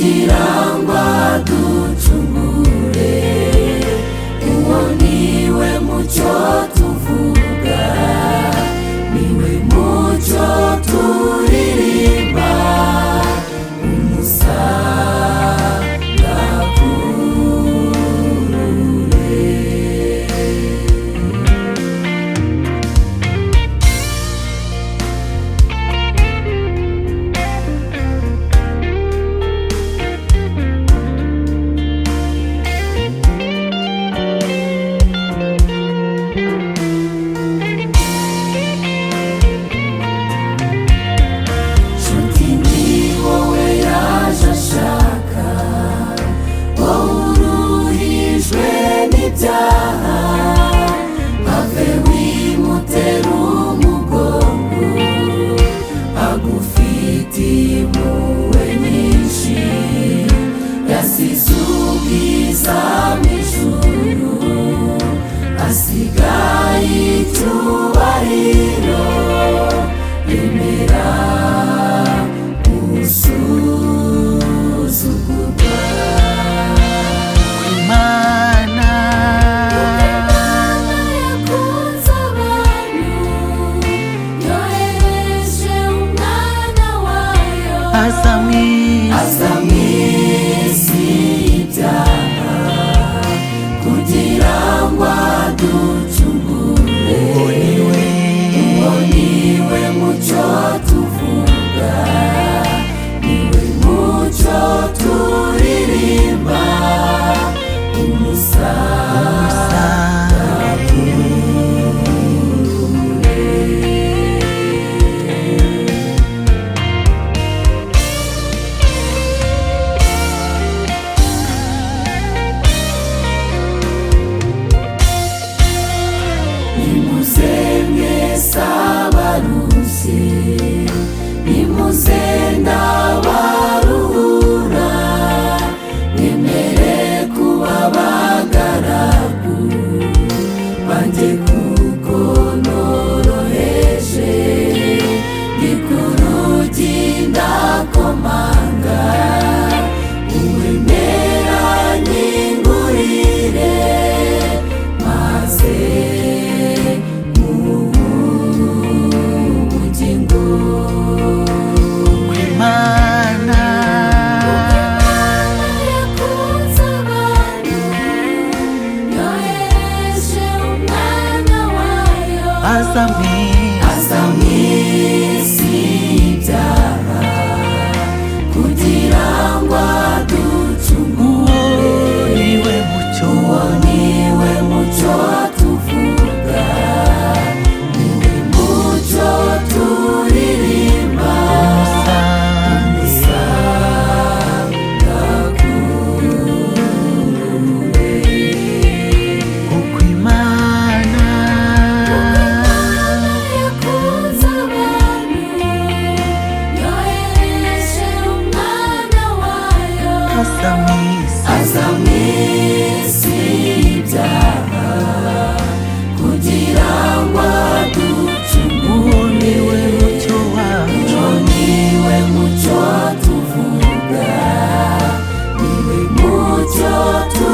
Kugira ngo aducungure, uwo niwe mucyo tuvuga, niwe mucyo turirimba, umusanga kurure. Nshuti ni wowe yaje ashaka, wowe uruhijwe n'ibyaha, have wimutera umugongo, agufitiye impuhwe nyinshi, yasize ubwiza mu ijuru, asigaye icyubahiro, yemera gusuzugurwa. Imana Imana yakunze abantu, yohereje umwana wayo, aza mu aza isi, mu isi y'ibyaha, kugira ngo aducungure, uwo niwe, uwo niwe mucyo tuvuga, niwe mucyo turirimba, umusanga nimuze mwese abarushye, nimuze ndabaruhura, mwemere kuba abagaragu banjye kuko noroheje, ndi ku rugi ndakomanga, uwemera nyingurire, maze ubugingo. Imana Yakunze abantu, yohereje umwana wayo, aza mu aza isi, mu isi y'ibyaha, kugira ngo aducungure, uwo niwe mucyo, uwo niwe mucyo tuvuga, niwe mucyo turirimba, umusange kuko Imana yakunze abantu, yohereje umwana wayo, aza mu isi, aza mu isi y'ibyaha, kugira ngo aducungure, uwo niwe mucyo wacu, uwo niwe mucyo tuvuga, niwe mucyo tu.